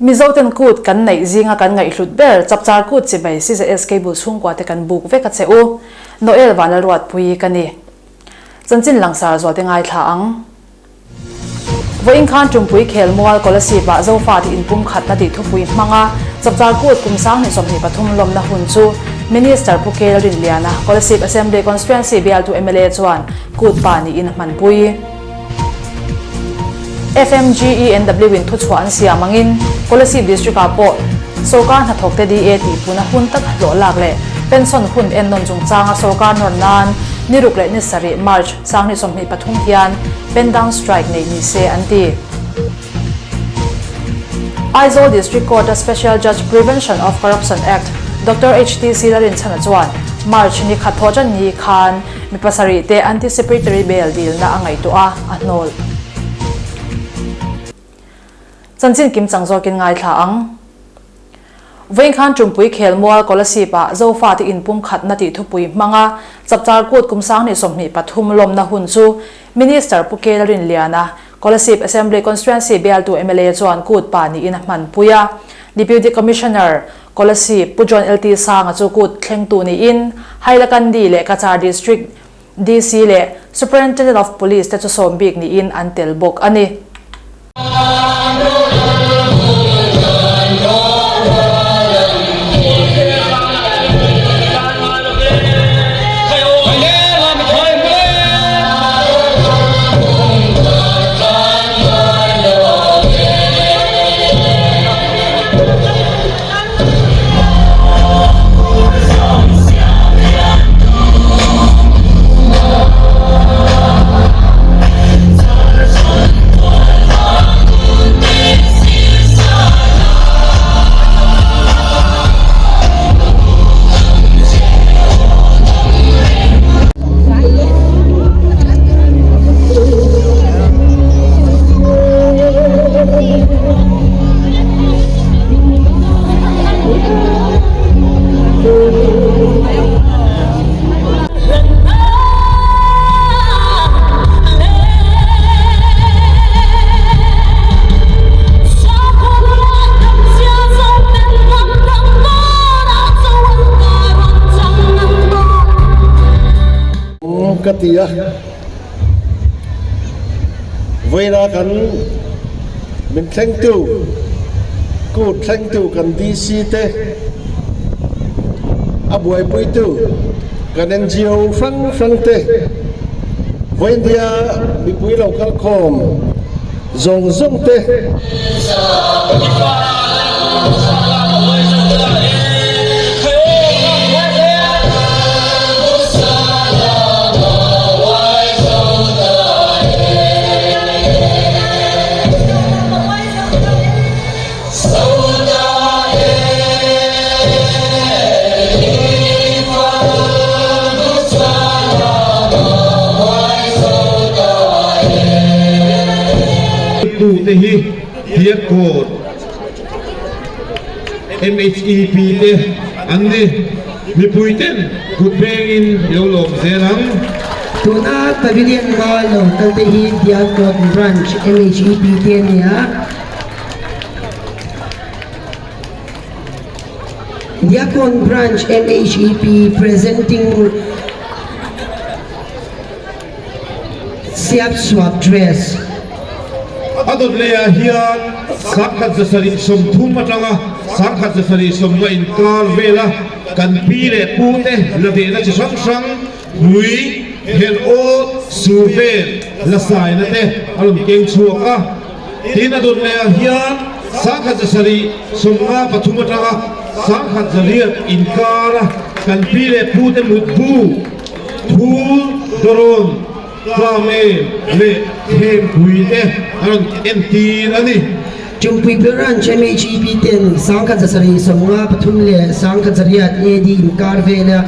Mizoten kut kan neih zinga kan ngaihhlut ber Chapchar Kut chibai CZSK bul chhungkua te kan buk vek a che u. Noel Vanlalruatpui ka ni. Chanchin langsar zualte ngaithla ang. Vawiin khan Tumpui Khelmual Kolasib-ah Zofate inpumkhatna tih thupui hmanga Chapchar Kut kum 2023 lawmna hun chu Minister Pu Kel Rinliana, Kolasib Assembly Constituency bialtu mla chuan Kut pa niin a hmanpui. FMGENW in thuchhuah an siam angin Kolasib District-ah pawh sawrkar hnathawkte DA tihpuna hun tak hlawh lak leh pension hun ennawn chungchanga sawrkar nawr nan ni ruk leh ni sarih March 2023 hian pen down strike neih ni se an ti. Aizawl District Court-a Special Judge Prevention of Corruption Act Doctor HTC Larinchhana chuan March ni khat thawh tan ni khan mi pasarih te anticipatory bail dilna a ngaihtuah a, a hnawl. Chanchin kim chang zawkin ngaithla ang. Vawiin khan Tumpui Khelmual Kolasib-ah Zofate inpumkhatna tih thupui hmanga Chapchar Kut kum 2023 lawmna hun chu Minister Pu Kel Rinliana, Kolasib Assembly Constituency bialtu mla chuan kut pa niin a hmanpui a. Deputy Commissioner, Kolasib, Pu John LT Sanga chu kut thlengtu niin Hailakandi leh Cachar District DC leh Superintendent of Police te chu sawm bik niin an tel bawk a ni. Ka ti a, vawiina kan min thlengtu kut thlengtu kan DC te a buaipuitu kan NGO hrang hrang te vawiindia mipui lo kalkhawm zawng zawng te. Tute hi Diakkawn MHEP te an ni. Mipui ten kut vengin i lo lawm zel ang. Tuna Pavilion Mall lo kal te hi Diakkawn Branch MHEP te a ni a. Diakkawn Branch MHEP presenting Siap Suap Dress. A dawt lehah hian 1730 atanga 1770 inkar vela kan pi leh pute la vehna chi hrang hrang hlui, helh aw, sur vel, la saina te a rawn keng chhuak a. Tin, a dawt lehah hian 1753 atanga 1800 inkara kan pi leh pute mutbu, thul, dawrawn, tlang em leh thengpui te a rawn entir a ni. Chungpui Branch MHEP ten 1773 leh 1800 AD inkar vela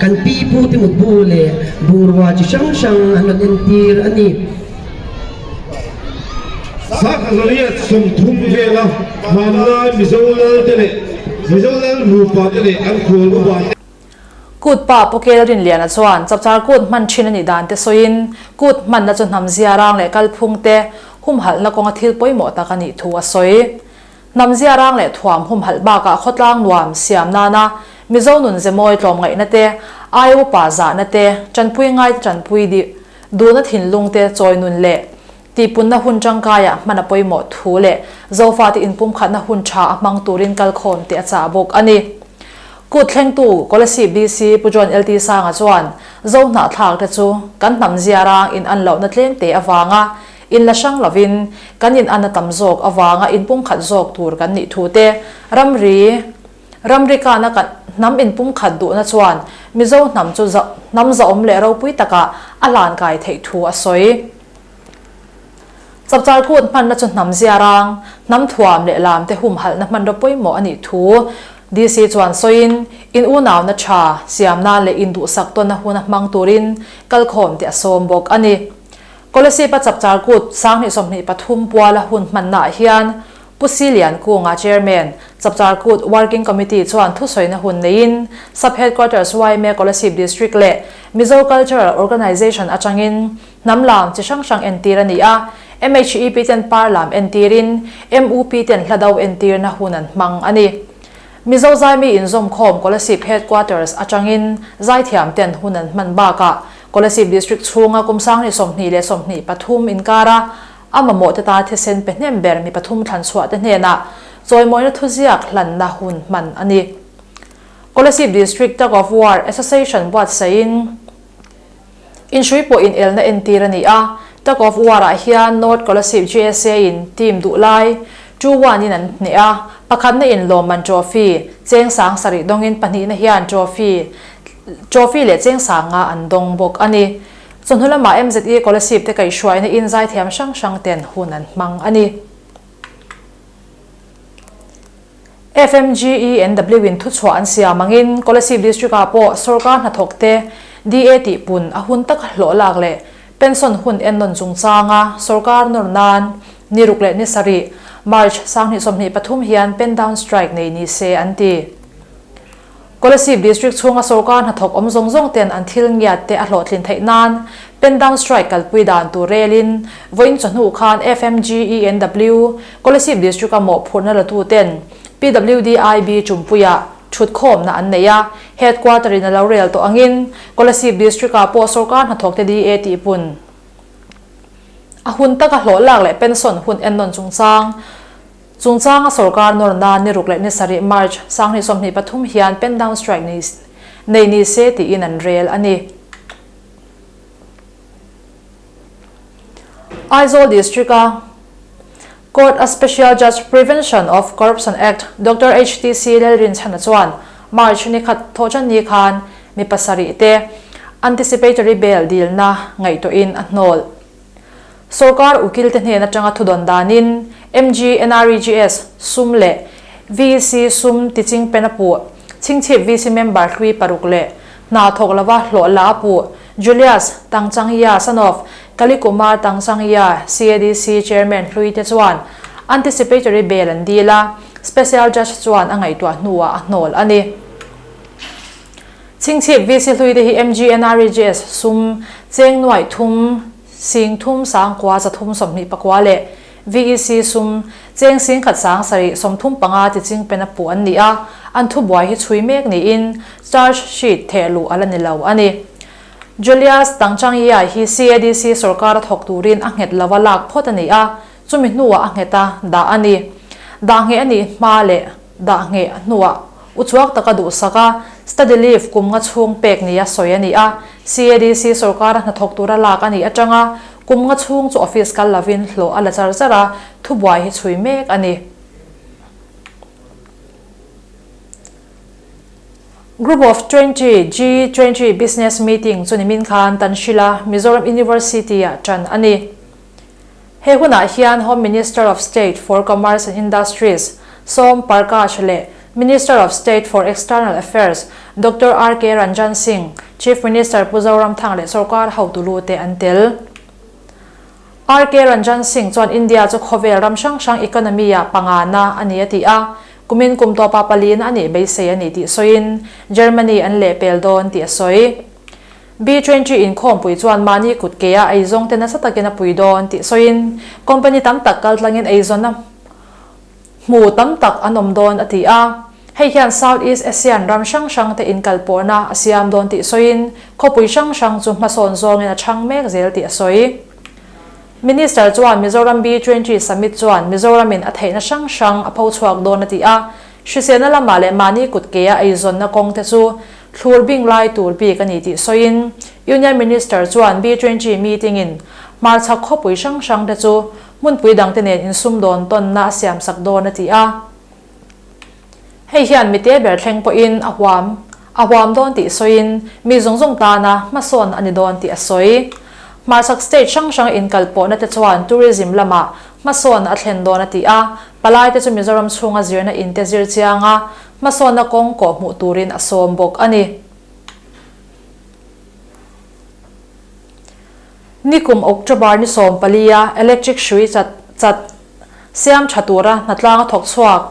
kan pi pute mutbu leh bungrua chi hrang hrang an rawn entir a ni. 1830 vela hmanlai Mizo lal te leh Mizo lal nupa te leh an khual upa te. Kut pa Pu Kel Rinliana chuan Chapchar Kut hman thin a nih dan te sawiin Kut hmanna chu hnam zia rang leh kalphung te humhalhna kawnga thil pawimawh tak a nih thu a sawi. Hnam ziarang leh thuam humhalh bakah khawtlang nuam siam nana Mizo nun ze mawi tlawmngaihna te, ai upa zahna te, tanpui ngaite tanpui duhna thinlung te chawi nun leh tihpunna hun tangkaiah hman a pawimawh thu leh Zofate inpumkhatna hun tha a hmang turin kalkhawm te a chah bawk a ni. Kut thlengtu Kolasib DC Pu John LT Sanga chuan Zo hnahthlak te chu kan hnam ziarang in an lohna tlem te avanga in la hrang lovin kan in an a tam zawk avanga inpumkhat zawk tur kan nih thu te ramri Ramri kana kan hnam inpumkhat duhna chuan Mizo hnam chu hnam zahawm leh ropui takah a hlankai theih thu a sawi. Chapchar kut hmanna chu hnam ziarang, hnam thuam leh lam te humhalhna hmanraw pawimawh a nih thu DC chuan sawiin, in unauna tha siam nan leh induhsak tawnna huna hmang turin kalkhawm te a sawm bawk a ni. Kolasib-a Chapchar kut 2023 puala hun hmannaah hian Pu Si Lian Kunga Chairman, Chapchar Kut Working Committee chuan thusawina hun neiin Sub Headquarters yma Kolasib District leh Mizo Cultural Organisation atangin hnam lam chi hrang hrang entir a ni a, MHEP ten par lam entirin MUP ten hla do entirna hun an hmang a ni. Mizo Zaimi inzawmkhawm Kolasib Headquarters atangin zaithiam ten hun an hman bakah Kolasib District chhunga kum 2023 inkara A mamawh te tan thisen pe hnem ber mi pathum thlan chhuah te hnenah chawimawina thuziak hlanna hun hman a ni. Kolasib District Tug of War Association buatsaihin inhrui pawh inelna entir a ni a, Tug of War ah hian North Kolasib GSA in team duh lai two one in an hneh a, pakhatna in lawmman trophy cheng 7000 dawngin pahnihna hian trophy trophy leh cheng 50 an dawng bawk a ni. Chawhnu lamah MZE Kolasib te kaihhruaina in zaithiam hrang hrang ten hun an hmang a ni. FMGENW in thuchhuah an siam angin Kolasib District ah pawh sorkar hnathawk te DA tih pun a hun taka hlawh lak leh pension hun ennawn chungchanga sorkar nawr nan ni ruk leh ni sarih March 2023 hian pen down strike nei ni se an ti. Kolasib District chhunga sorkar hnathawk awm zawng zawng ten an thil ngiat te a hlawhtlin theih nan pen down strike kalpui dan tur relin vawiin chawhnu khan FMGENW Kolasib District-a mawhphurhna latu ten PWDIB Chumpuia thutkhawmna an nei a, Headquarter in a lo rel tawh angin Kolasib District-ah pawh sorkar hnathawk te DA tihpun a hun taka hlawh lak leh pension hun ennawn chungchang Chungchanga sorkar nawrna ni ruk leh ni sarih March 2023 hian pen down strike nei ni se tiin an rel a ni. Aizawl District-a Court a Special Judge Prevention of Corruption Act Doctor HTC Lalrinchhana chuan March ni khat thawhṭan ni khan mi pasarih te anticipatory bail dilna ngaihtuahin a hnawl. Sorkar ukil te hnen atanga thudawn danin MGNREGS sum leh VC sum tiching pen a puh, Chhingchhip VC member hlui paruk leh hna thawk lova hlawh la a puh, Julius Tangchangya son of Kalikumar Tangchangya CADC chairman hlui te chuan anticipatory bail an dil a, Special Judge chuan a ngaihtuah hnuah a hnawl a ni. Chhingchhip VC hlui te hi MGNREGS sum cheng nuaih thum 30 sangkua 300 24 leh VEC sum cheng 10,000 sangsarih 35 ti ching pen a puh an ni a, an thubuai hi chhui mek niin charge sheet theh luh a la ni lo a ni. Julius Tangchangya hi CADC sorkar a thawk turin a nghet lova lak phawt a ni a, chumi hnuah a nghet a dah a ni. Dah ngheh a nih hma leh Dah ngheh hnuah uchuak taka duhsak a, study leave kum nga chhung pek nia sawi a ni a, CADC sorkara hnathawk tura lak a nih atanga kum nga chhung chu office kal lovin hlawh a la char char a, thubuai hi chhui mek a ni. Group of 20, G20, Business Meeting chu nimin khan Tanhrila, Mizoram University-ah tan a ni. He hunah hian Home Minister of State for Commerce and Industries, Som Parkash leh Minister of State for External Affairs, Doctor RK Ranjan Singh, Chief Minister Pu Zoramthanga leh sorkar hotu lu te an tel. RK Ranjan Singh chuan India chu khawvel ram hrang hrang economy-ah pangana a ni a ti a, kumin kum tawpa palina a nih beisei a ni tih sawiin Germany an lehpel dawn tih a sawi. B-twenty inkhawmpui chuan mahni kut ke a eizawng te nasa takin a pui dawn tih sawiin company tam tak kal tlangin eizawnna Hmu tam tak an awm dawn a ti a. Hei hian South East Asian ram hrang hrang te inkalpawhna a siam dawn tih sawiin khawpui hrang hrang chu hmasawn zawngin a chhang mek zel tih a sawi. Minister chuan Mizoram B-twenty Summit chuan Mizoramin a theihna hrang hrang a pho chhuak dawn a ti a. Hriselna lamah leh mahni kut kea eizawnna kawng te chu thlur bing lai tur bik a ni tih sawiin Union Minister chuan B-twenty meeting in hmarchhak khawpui hrang hrang te chu Hmunpui dangte nen insumdawn tawnna a siamsak dawn a ti a. Hei hian mite ber thleng pawhin a huam a huam dawn tih sawiin mi zawng zawng tana hmasawn a ni dawn tih a sawi. Hmarchhak state hrang hrang inkalpawhna te chuan tourism lamah hmasawn a thlen dawn a ti a, palaite chu Mizoram chhunga zirna inte zir chianga hmasawnna kawng kawhhmuh turin a sawm bawk a ni. Nikum October ni 14 a electric hrui chat chat siam tha tura hnatlang a thawk chhuak.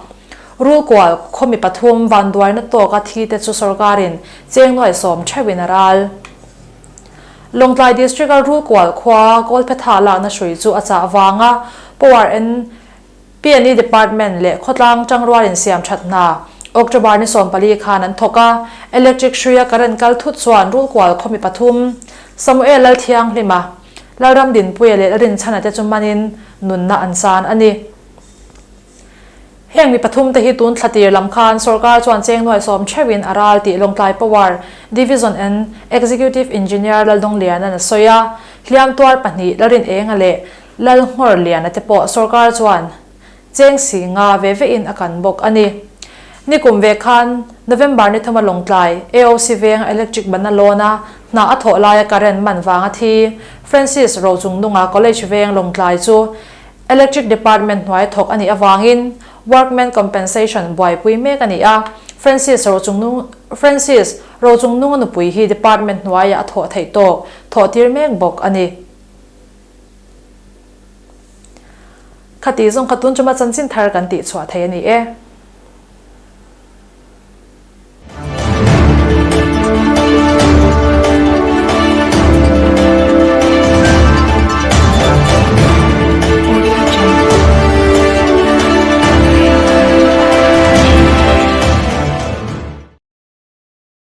Rulkual khawmi pathum vanduaina tawka thi te chu sorkarin cheng nuai sawm theuhin a ral. Lawngtlai District a Rulkual khua Kawlphetha lakna hrui chu a chah vanga Power and PNE Department leh khawtlang tangrual insiam that hna October ni 14 khan an thawk a, electric hruia current kal thut chuan Rulkual khawmi pathum, Samuel Lalthianghlima, Lalramdinpuia leh Lalrinchhana te chu manin nunna an chan a ni. Heng mi pathum te hi tun thla tir lam khan sorkar chuan cheng nuai sawm theuhin a ral tih Lawngtlai Power Division and Executive Engineer Laldongliana'n a sawi a, hliam tuar pahnih Lalrinenga leh Lal Nghawr Liana te pawh sorkar chuan cheng si nga ve vein a kan bawk a ni. Nikum ve khan November ni thuma Lawngtlai AOC venga electric ban a lawn a, hna a thawh laia current man vanga thi Francis Rochungnunga College veng Lawngtlai chu Electric Department hnuai thawk a nih avangin Workman Compensation buaipui mek a ni a, Francis Rochungnung Francis Rochungnunga nupui hi Department hnuaiah a thawh theih tawk thawh tir mek bawk a ni. Khati zawng kha tun chuma chanchin thar kan tih chhuah thei a ni e.